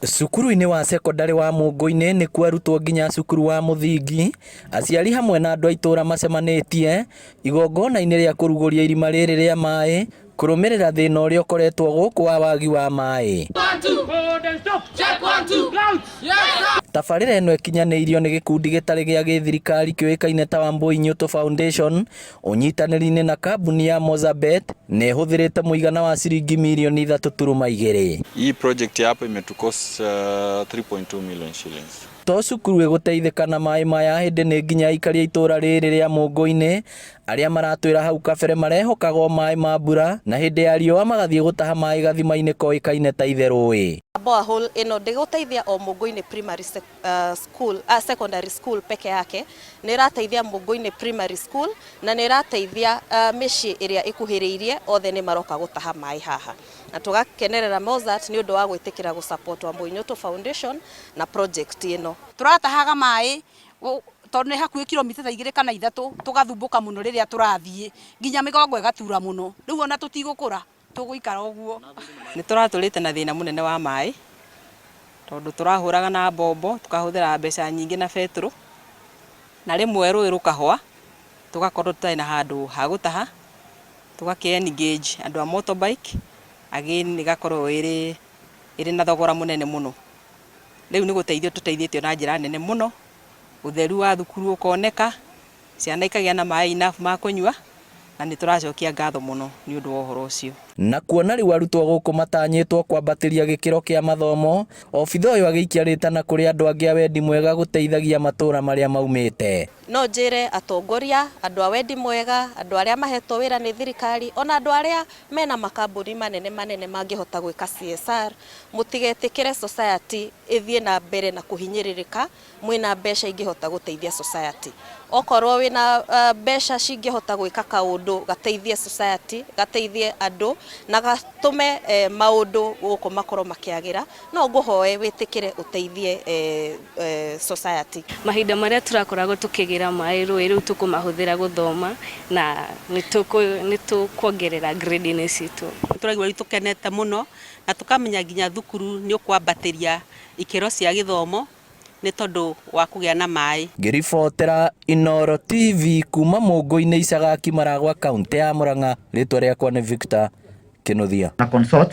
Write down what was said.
Cukuru-inĩ wa cekondarĩ wa Mũngũ-inĩ nĩkuo arutwo nginya cukuru wa mũthingi, aciari hamwe na andũ a itũũra macemanĩtie igongona-inĩ rĩa kũrugũria irima rĩrĩ rĩa maĩ kũrũmĩrĩra thĩna ũrĩa ũkoretwo gũkũ wa wagi wa maĩ. Tabarĩra ĩno ĩkinyanĩirio nĩ gĩkundi gĩtarĩ gĩa gĩthirikari kĩũĩkaine ta Wambui Nyutu Foundation ũnyitanĩri-inĩ na kambuni ya Mozabet na ĩhũthĩrĩte mũigana wa ciringi mirioni 3.2. Hii project ya hapa imetucost 3.2 million shillings. To cukuru ĩgũteithĩka na maĩ maya hĩndĩ nĩ nginya aikari a itũra rĩrĩ rĩa Mũngũ-inĩ arĩa maratwĩra hau kabere marehokaga o maĩ ma mbura na hĩndĩ ya riũa magathiĩ gũtaha maĩ gathima-inĩ koĩkaine ta Itherũĩ. Borehole ĩno ndĩgũteithia o Mũngũ-inĩ Primary School, Secondary School peke yake, nĩ ĩrateithia Mũngũ-inĩ Primary School na nĩ ĩrateithia mĩciĩ ĩrĩa ĩkuhĩrĩirie, othe nĩ maroka gũtaha maĩ haha. Na tũgakenerera Mozart nĩ ũndũ wa gwĩtĩkĩra gũ support Wambui Nyũtũ Foundation na project ĩno. Tũratahaga maĩ tondũ nĩ hakuhĩ kilomita ta 2 kana 3, tũgathumbũka mũno rĩrĩa tũrathiĩ, nginya mĩgongo ĩgatura mũno, rĩu ona tũtigũkũra, tũgũikara ũguo. Nĩ tũratũrĩte na thĩna mũnene wa maĩ, tondũ tũrahũraga na mbombo, tũkahũthĩra mbeca nyingĩ na betũrũ, na rĩmwe rũĩ rũkahũa, tũgakorwo tũtarĩ na handũ ha gũtaha, tũgakĩ engage andũ a motorbike, again ĩgakorwo ĩrĩ ĩrĩ na thogora mũnene mũno. Rĩu nĩ gũteithio tũteithĩtio na njĩra nene mũno, ũtheru wa thukuru ũkoneka, ciana ikagĩa na maĩ enough ma kũnyua, na nĩ tũracokia ngatho mũno nĩ ũndũ wa ũhoro ũcio. Na kuona rĩu arutwo gũkũ matanyĩtwo kwambatĩria gĩkĩro kĩa mathomo, obitha ũyũ agĩikia rĩtana kũrĩ andũ angĩ a wendi mwega gũteithagia matũra marĩa maumĩte. No njĩre atongoria, andũ a wendi mwega, andũ arĩa mahetwo wĩra nĩ thirikari, ona andũ arĩa mena makambuni manene manene mangĩhota gwĩka CSR, mũtigetĩkĩre society ĩthiĩ na mbere na kũhinyĩrĩrĩka mwĩna mbeca ingĩhota gũteithia society. Okorwo wĩna mbeca cingĩhota gwĩka kaũndũ gateithie society, gateithie andũ na gatũme maũndũ gũkũ makorwo makĩagĩra, no ngũhoe wĩtĩkĩre ũteithie society. Mahinda marĩa tũrakoragwo tũkĩgĩra maĩ rũĩ rĩu tũkũmahũthĩra gũthoma na nĩ tũkuongerera grade-inĩ citũ. Tũraigua rĩu tũkenete mũno na tũkamenya nginya thukuru nĩ ũkwambatĩria ikĩro cia gĩthomo nĩ tondũ wa kũgĩa na maĩ. Ngĩribotera Inooro TV kuma Mũngũ-inĩ Icagaki Maragwa kaũntĩ ya Murang'a, rĩtwa rĩakwa nĩ Victor Kĩnuthia. Na consort.